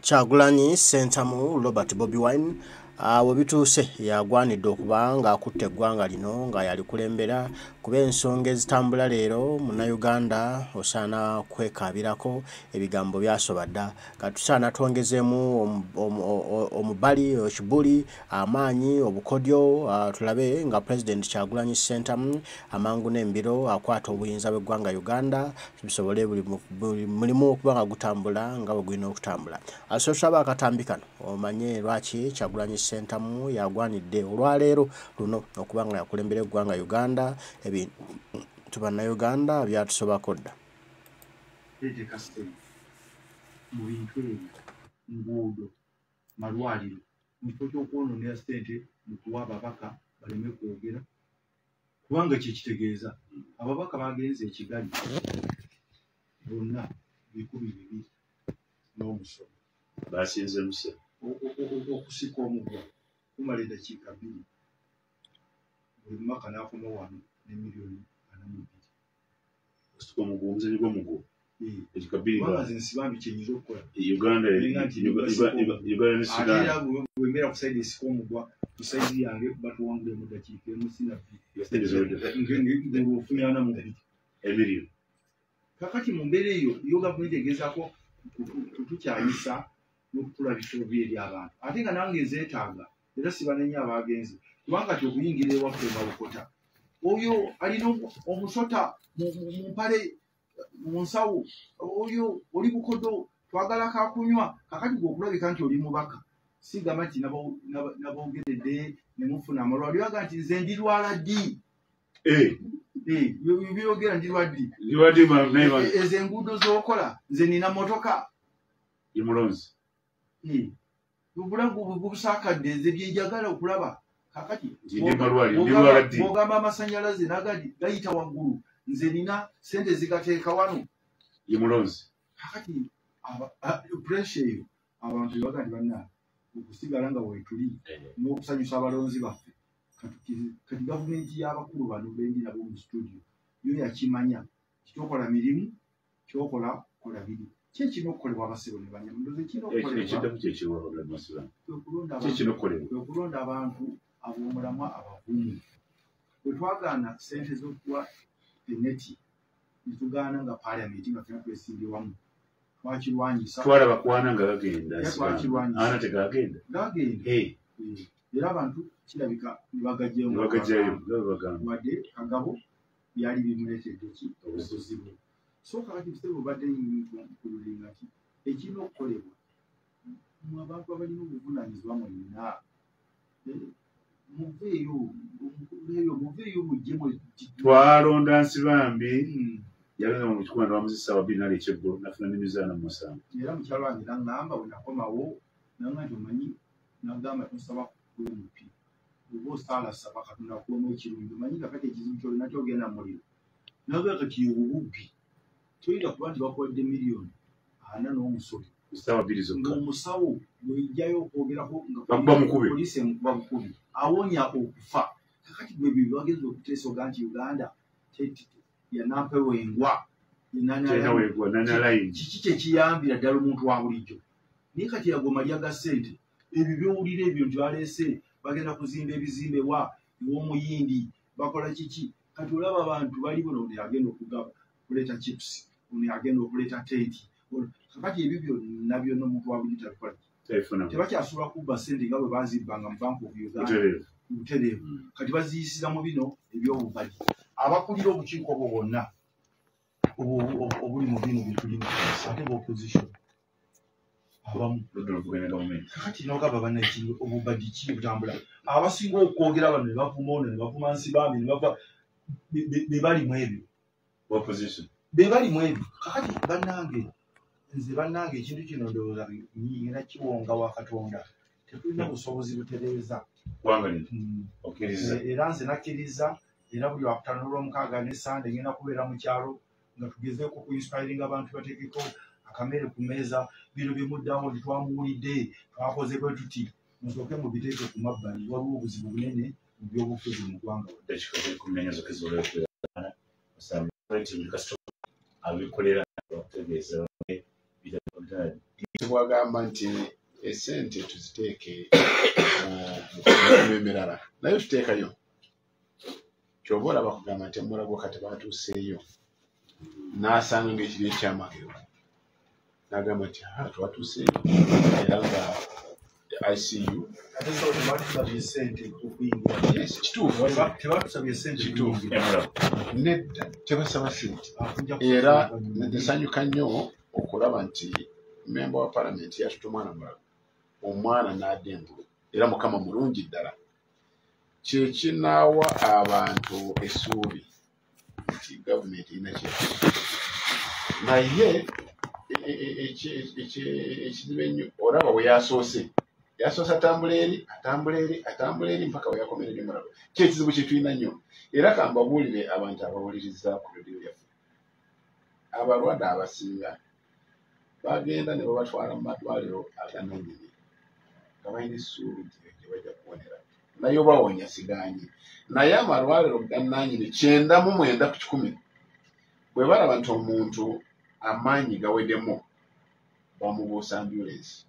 Kyagulanyi Ssentamu Robert Bobi Wine we bituuse yagwanidde okuba ng'akutte eggwanga lino nga yalikulembera, kuba ensonga ezitambula leero Munnayuganda osaana kwekaabirako, ebigambo byasoba dda. Katusaana twongezeemu omubali, ekibuli, amaanyi, obukodyo, tulabe nga Pulezidenti Kyagulanyi Ssentamu amangu n'embiro akwata obuyinza bw'eggwanga Uganda, bisobole buli mulimu okuba nga gutambula nga bwe gulina okutambula. So tusaba akatambi kano omanye lwaki Kyagulanyi Ssentamu yagwanidde olwaleero luno okuba nga yakulembera eggwanga Uganda. Ebintu Bannayuganda byatusobako dda. Teeka ssente mu bintu ebyo, nguudo, malwaliro, mu kifo ky'okwonoonera ssente mu kuwa ababaka baleme kwogera, kubanga kyekitegeeza ababaka bagenze e Kigali bonna 2,000 n'omusolo. Basinze musa. Okusika omugwa kumala eddakiika 2, buli mumaka n'akoma wano ne 42 million. Okusika omugwa, omuzannyo gw'omugwa. Eddakiika 2. Kubanga nze Nsibambi kyenyinza okukola. Uganda Uganda ne Ate Sudan. Era bwe mbeera ku side esika omugwa, ku size yange batuwangule mu ddakiika emu sina bbiri. Ssente ziwedde. Ng'ofunye 42. Emiliyoni. Kakati mu mbeera eyo yo gavumenti egezaako kutukyayisa n'okutulabisa obubi eri abantu, ate nga nange nzeetaaga era sibanenya abagenze, kubanga kati okuyingira ewaffe Mawokota, oyo alina omusota mu mpale, mu nsawo, oyo oli Bukodo, twagala kakunywa. Kakati gwe okulabika nti oli mubaka, sigamba nti naboogeredde ne mufuna amalwaliro, aga nti nze ndirwala ddi? Byogera ndirwa ddi? Ndirwa ddi naye Ezo enguudo z'okola, nze nina motoka. Ye mulonzi. Obulago busaakadde, nze byenjagala okulaba kakati. Nti ndi malwaliro, ndirwala ddi? Bw'ogamba amasanyalaze nagadi gayita waggulu, nze nina sente zigateeka wano. Ye mulonzi. Kakati pressure eyo abantu bebaga nti banna okusigala nga weetuli n'okusanyusa abalonzi baffe. Kati gavumenti y'abakulu bano bendi nabo mu studio yo yakimanya kitokola mirimu, kyokola kola biri ki ekirina okukolebwa, abasebo ne banyama, ndowooza ekirina okukolebwa Ekiddamu kyekiwa Masiba? Kwe kulonda Ki ekirina okukolebwa? Kwe kulonda abantu ab'omulamwa abavumu. Bwe twagaana sente z'okuwa peneti, ne tugaana nga paalamenti nga fena twesimbye wamu, twakirwanyisa. Twalaba kwana nga gagenda. Era twakirwanyisa. Ana tegagenda. Gagenda. Era abantu kirabika ne bagajjayo. Ne bagajjayo nga bwe bagamba. Wadde Kagabo byali bimuleetedde ki obuzibu. So kakati busebe bubadde nkululinga nti ekirina okukolebwa mu abantu abalina obuvunaanyizibwa mwenna, muveeyo, muveeyo, muveeyo, mujje. Twalonda Nsibambi, yalonda mu kikumi bamuzi ssaawa 24 ekyeggulo nafuna 47. Era mukyalo wange naŋŋamba bwe nakomawo, naŋŋamba nti omanyi, nagamba tosaba kuwa MP, oba osaala saba Katonda kuwemu ekirungi. Omanyi kakati ekizibu kyolina kyogenda mu muliro, naga kati obubbi toyinza kuba nti bakuwadde 40 million n'omusolo Ssaawa 2 zokka. Ng'omusawo bwejjayo okwogerako nga Bakuba mukubi. Poliisi emukuba bukubi, awonya okufa. Kakati gwe bye bagenza okuteesa oga nti Uganda yanampewengwa. Terina weegwa nanalayini. Kiki kyekiyambira ddala omuntu wa bulijjo? Naye kati ago malya ga ssente, ebyo byowulira ebyo nti baleese bagenda kuzimba ebizimbe wa ew'omuyindi, bakola kiki? Kati olaba abantu bali buno, ono yagenda okugaba okuleeta chips, ono yagenda okuleeta tenti. Kakati ebyo byonna byonna omuntu wa bulijjo tabikola. Tabifunamu. Tebakyasobola kubba ssente nga bwe bazibbanga mu Bank of Uganda. Butereevu. Butereevu. Kati baziyisiza mu bino ebyobubadi. Abakulira obukiiko obwo bwonna obuli mu bino byetulimu, ate b'opposition abamu. Ludda oluvuganya gavumenti. Kakati nogamba bannaki, obubadi ki butambula? Abasinga okwogera bano ne bavuma ono, ne bavuma Nsibambi, ne bava be bali mu ebyo. Opposition. Be bali mu ebyo. Kakati bannange, nze bannange ekintu kino ndowooza ngenda kiwonga wa Katonda, tetulina busobozi butereeza ggwanga lino. Okkiriza? Era nze nakkiriza, era buli Lwakutaano, Olwomukaaga ne Sande ngenda kubeera mu kyalo nga tugezeeko ku inspiring abantu bateekeko akamere ku mmeeza. Bino byemuddawo nti twamuwulidde, twakoze bwe tuti, musooke mubiteeke ku mabbali. Waliwo obuzibu bunene mu byobufuzi mu ggwanga. Dakiika 14 zokka ez'olwekuyana kasitoma abikolera bakutegeeza. Tebwagamba nti esente tuziteeke mu emirala, naye tuteekayo. Kyova olaba kugamba nti Mulago kati batuuseeyo n'asanga ng'ekiri ekyamagero, n'agamba nti ha, twatuuseeyo era nga ICU. Ate so tebatusabye sente okuyingira. Yes, kituufu. Tebatusabye sente. Kituufu. Emulago. Nedda, tebasaba sente. Kujja. Era nsanyuka nnyo okulaba nti memba wa palamenti yatuta omwana Mulago, omwana n'adda engulu, era Mukama mulungi ddala. Kyekinaawa abantu essuubi nti gavumenti erina kyekola, naye ekizibu ennyo olaba bwe yasoose, yasoose atambula eri, atambula eri, atambula eri mpaka we yakomeredde Mulago. Kyekizibu kye tulina nnyo. Era kambabuulire abantu abawuliriza ku rediyo yaffe, abalwadde abasinga bagenda ne babatwala mu malwaliro agananyini nga balina essuubi nti gye bajja kuwonera, naye obawonya siganye. Naye amalwaliro gannanyini 99 bwe balaba nti omuntu amaanyi gaweddemu, bamubuusa ambulensi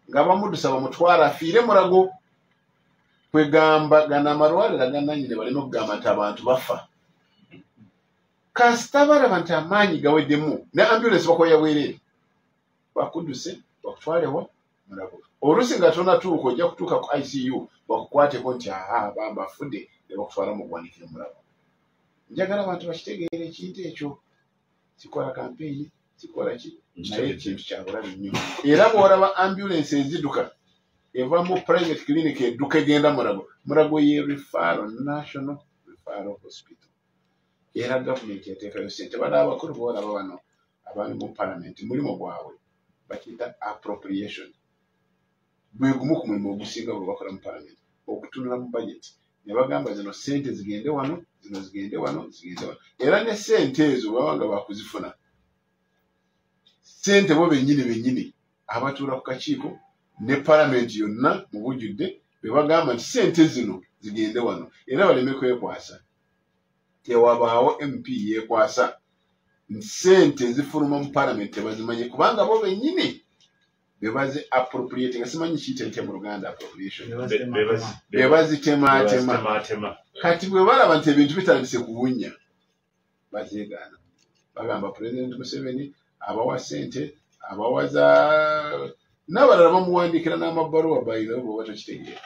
nga bamuddusa bamutwala afiire Mulago. Kwegamba gano amalwaliro agannanyini baleme okugamba nti abantu bafa. Kasita balaba nti amaanyi gaweddemu, ne ambulensi bakoya bwereere, bakudduse bakutwalewa Mulago. Oluusi nga tonatuuka, ojja kutuuka ku ICU bakukwateko nti aha, bamba afudde, ne bakutwala mu ggwanika Mulago. Njagala abantu bakitegeera ekintu ekyo. Kikola kampeyini, kikola ki, naye ekintu kyabulabe nnyo. Era bw'olaba ambulensi ezidduka eva mu private clinic edduka egenda Mulago, Mulago ye referral, national referral hospital, era gavumenti yateekayo sente. Bano abakulu boolaba bano abali mu palamenti, mulimu gwabwe bakiyita appropriation. Gwe gumu ku mulimu ogusinga gwe bakola mu palamenti, okutunula mu budget ne bagamba zino sente zigende wano, zino zigende wano, zigende wano. Era ne sente ezo baba nga bakuzifuna, sente bo bennyini bennyini abatuula ku kakiiko ne palamenti yonna mu bujjudde be bagamba nti sente zino zigende wano, era baleme kwekwasa. Tewabaawo MP yeekwasa nti sente ezifuluma mu palamenti tebazimanye, kubanga bo bennyini bebazi appropriate, nga simanyi kiyite ntya mu Luganda appropriation, be bazitemaatema. Tematema. Kati bwe balaba nti ebintu bitandise kuwunya, bazeegaana, bagamba Pulezidenti Museveni abawa sente, abawa za n'abalala bamuwandiikira n'amabaluwa bayira bwoba tokitegeera.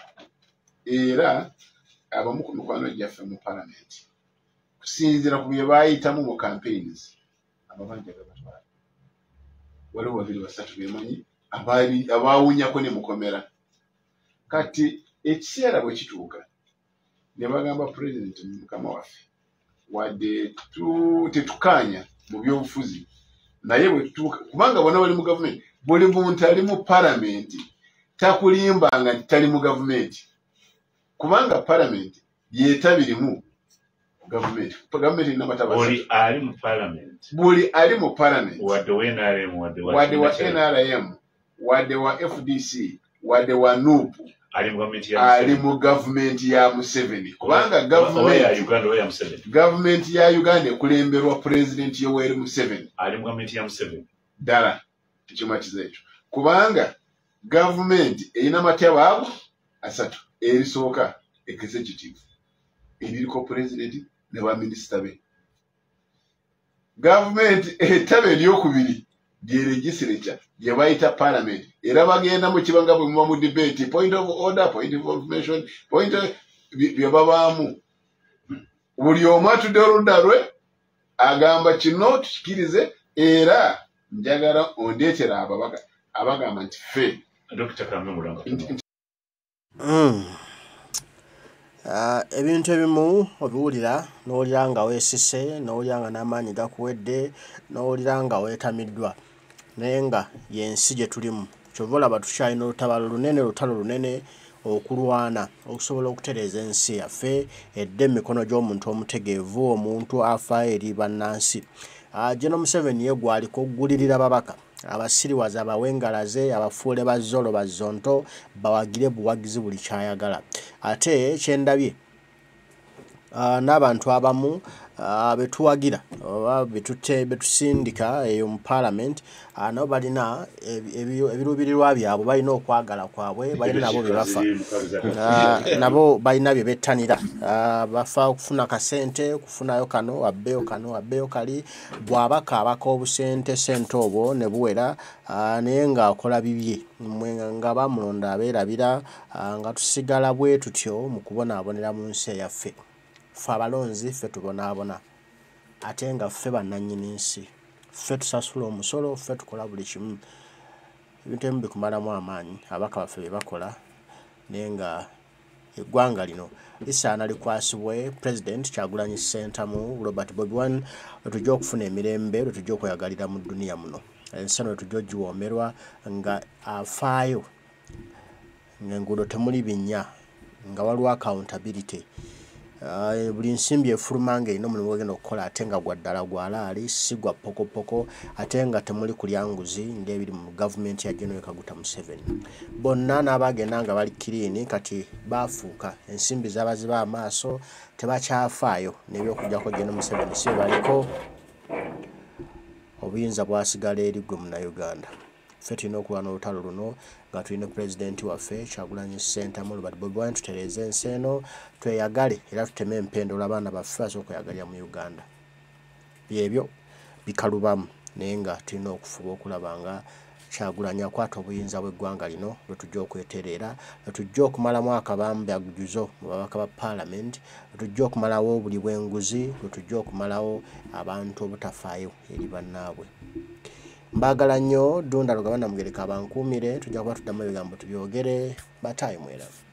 Era abamu ku mikwano gyaffe mu palamenti, kusinziira ku bye baayitamu mu campaigns, amabanja gabatwala. Waliwo babiri basatu bemanyi abaawunyako ne mukomera. Kati ekiseera bwe kituuka ne bagamba pulezidenti, mukama waffe, wadde tetukaanya mu byobufuzi, naye bwe tutuuka, kubanga bonna bali mu gavumenti, buli muntu ali mu palamenti takulimbanga nti tali mu gavumenti, kubanga palamenti yetabirimu gavumenti. Gavumenti erina amataba asatu. Buli ali mu parliament. Buli ali mu palamenti. Wadde wa NRM, wadde wa wadde wa NRM, wadde wa FDC, wadde wa NUP, ali mu gavumenti ya ali Museveni. Mu gavumenti ya Museveni, kubanga Oba ya gavumenti Uganda oba ya Museveni. Gavumenti ya Uganda ekulemberwa Pulezidenti Yoweri Museveni. Ali mu gavumenti ya Museveni. Ddala tekimatiza ekyo, kubanga gavumenti erina amataba ago asatu. Erisooka executive, eririko pulezidenti ne baminisita be. Gavumenti ettaba eryokubiri lye legislature, gye bayita parliament, era bagenda mu kiba nga bwe muba mu debate, point of order, point of information, point of bye babaamu. Buli omu atudde oludda lwe agamba kino tukikirize. Era njagala ondeetera ababaka abagamba nti ffe Dr. Kambe Mulanga. Ebintu ebimu obiwulira n'owulira nga weesise, n'owulira nga n'amaanyi gakuwedde, n'owulira nga weetamiddwa, naye nga y'ensi gye tulimu. Kyova olaba tukyalina olutabalo lunene, lutalo lunene okulwana okusobola okutereeza ensi yaffe edde mu mikono gy'omuntu omutegeevu, omuntu afaayo eri bannansi. General Museveni ye gwaliko okugulirira babaka abasiriwaza, abawengalaze, abafuule bazolo bazonto, bawagire buwagizi buli kyayagala. Ate kyendabye, n'abantu abamu Betuwagira oba betusindika eyo mu parliament, nabo balina ebiruubirirwa byabwe, balina okwagala kwabwe, balina nabo bye bafa, nabo balina bye bettanira, bafa okufuna kasente, kufunayo kano abbeyo kano abbeyo kali, bw'abaka abaka obusente sente obwo ne buwera, naye ng'akola bibye, mmwe nga bamulonda abeerabira, nga tusigala bwe tutyo mu kubonaabonera mu nsi eyaffe. Ffe abalonzi ffe tubonaabona, ate nga ffe bannannyini nsi, ffe tusasula omusolo, ffe tukola buli kimu. Ebintu ebimu bikumalamu amaanyi ababaka baffe bye bakola, naye nga eggwanga lino lisaana likwasibwe President Kyagulanyi Ssentamu Robert Bobi Wine, lwe tujja okufuna emirembe, lwe tujja okweyagalira mu dduniya muno. Ensi eno lwe tujja ogiwoomerwa nga afaayo, ng'enguudo temuli binnya, nga waliwo accountability. Buli nsimbi efuluma ng'erina omulimu gw'egenda okukola, ate nga gwa ddala gwa laali, si gwa pokopoko, ate nga temuli kulya nguzi ng'ebiri mu gavumenti ya General Kaguta Museveni. Bonna n'abagenda nga bali kiriini kati baafuuka ensimbi z'abaziba amaaso, tebakyafaayo n'ebyokujjako General Museveni si baliko. Obuyinza bwasigala eri ggwe Munnayuganda. Ffe tulina okulwana olutalo luno nga tulina pulezidenti waffe Kyagulanyi Ssentamu Robert Bobi Wine, tutereeze ensi eno, tweyagale era tuteme empendo olw'abaana baffe basobole okweyagalira mu Uganda. Byebyo bikalubamu, naye nga tulina okufuba okulaba nga Kyagulanyi akwata obuyinza bw'eggwanga lino, lwe tujja okwetereera, lwe tujja okumalamu akabambe agujuzo mu babaka ba paalamenti, lwe tujja okumalawo obuli bw'enguzi, lwe tujja okumalawo abantu obutafaayo eri bannaabwe. Mbaagala nnyo, Ddunda Lugaba Namugereka abankuumire, tujja kuba tuddamu ebigambo tubyogere, bataayi mweramu.